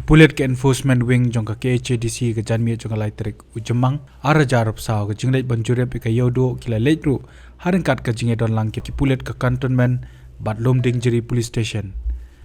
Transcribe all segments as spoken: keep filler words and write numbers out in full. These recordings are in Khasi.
Pulit ka Enforcement Wing jong ka K H A D C ka janmiet jong ka lai tarik u Jymmang ar hajar arphew saw, ka jingleit ban jurip ïa ka Ïewduh ki la leit ruh ha ryngkat ka jingïadon lang ki pulit ka Cantonment bad Lumdiengjri Police Station.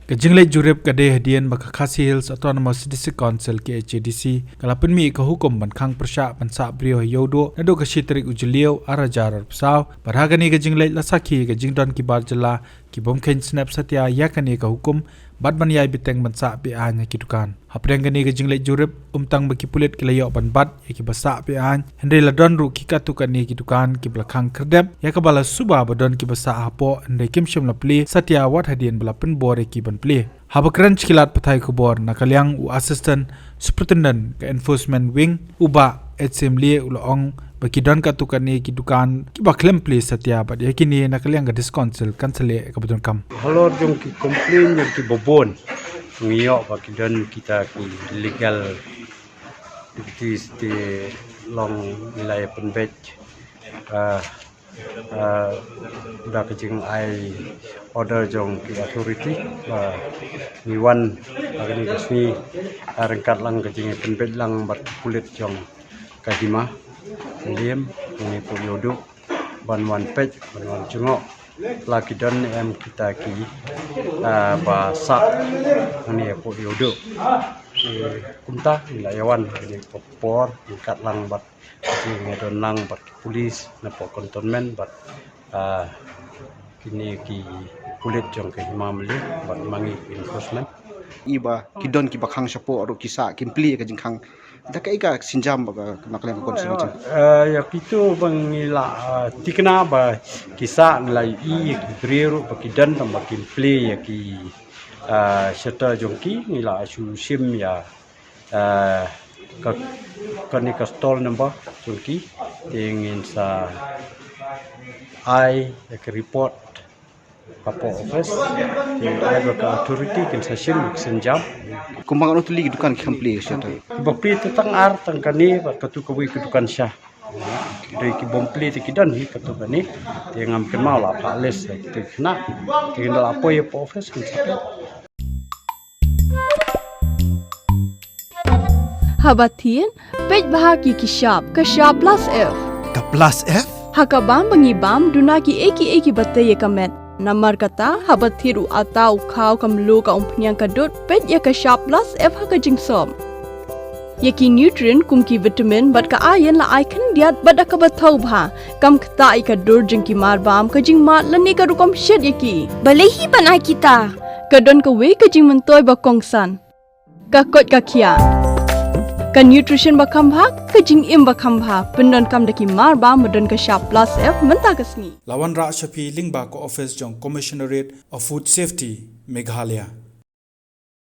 Ka jingleit jurip ka dei hadien ba ka Khasi Hills Autonomous District Council, K H A D C, ka la pynmih ïa ka hukum ban khang pyrshah ban sah briew ha Ïewduh naduh ka shi tarik u Jylliew ar hajar arphew saw, bad ha kane ka jingleit la sakhi ka jingdon ki bar jylla ki bym kheiñ snep satia ïa kane ka hukum bad ban ïai bteng ban sah be-aiñ ha ki dukan. Hapdeng kane ka jingleit jurip, ym tang ba ki pulit ki la ïoh ban bat ïa kiba sah be-aiñ, hynrei la don ruh ki katto katne ki dukan kiba la khang khyrdep ïa kaba la suba ba don kiba sah hapoh, hynrei kim shym la plie satia wat hadien ba la pynbor ïa ki ban plie. Haba kren sha ki lad pathai khubor na ka liang u Assistant Superintendent ka Enforcement Wing, u Bah H C M Lie, u la ong ba ki don katto katne ki dukan kiba khlem plie satia, bad ïa kine na ka liang ka District Council kan sa leh kaba donkam. Halor jong ki complain jong kiba bun, ngi ïoh ba ki don kita ki illegal activities, te long ngi la ïa pynbeit, ah, ah, da ka jingai order jong ki authority ba ngi wan ha kane ka sngi, ah, ryngkat lang ka jingpynbeit lang bad ki pulit jong ka hima Mylliem hangne hapoh Ïewduh, ban wan peit, ban wan jngoh la ki don em kita ki, ah, ba sah hangne hapoh Ïewduh. Te kumta ngi la ïa wan ha kane ka por ryngkat lang bad ka jingïadon lang bad ki pulit na poh Cantonment bad, ah, kine ki pulit jong ka hima Mylliem bad ma ngi ki enforcement. Ïa ba ki don kiba khang shapoh ruh ki sah, kim plie ka jingkhang. Da kaei ka sienjam ba ka, na ka liang ka constituency? Eh, ïa kito ba ngi la, eh, thikna ba ki sah, ngi la ïohi ïa ki briew ruh ba ki don tang ba kim plie ïa ki, eh, shutter jong ki, ngi la shu shim ïa, eh, ka, kane ka stall number jong ki, te ngin sa ai ïa ka report hapoh office, te ai ba ka authority kin sa shim ïa ka sienjam. Kumba ngan ong, tylli ki dukan ki kham plie shutter? Ba plie te tang ar, tang kane bad kato kawei ka dukan sha. Dei ki bym plie te ki don hi kato kane. Te ngam kynmaw, la phah list ïa kita ki khynnah. Te kin da la poi hapoh office kin sa peit. Haba thied, peit bha ïa ki shap, ka shap plus F. Ka plus F? Ha ka bam ba ngi bam, duna kiei kiei kiba tei ïa ka met. Namar kata, haba thied u atta, u khaw, ka mluh, ka umphniang, ka dud, peit ïa ka shap plus F ha ka jingsop. Ïa ki nutrient kum ki vitamin bad ka iron la ai khyndiat bad da kaba thaw bha. Kam ktah ïa ka dur jong ki marbam, ka jingmad lane ka rukom shet ïa ki. Balei hi ban ai kita? Ka don kawei ka jingmyntoi ba kongsan. Ka koit ka khiah. Ka nutrition ba kham bha, ka jingim ba kham bha. Pyndonkam da ki marbam ba don ka shap plus F mynta ka sngi. La wanrah sha phi lyngba ka office jong Commissionerate of Food Safety, Meghalaya.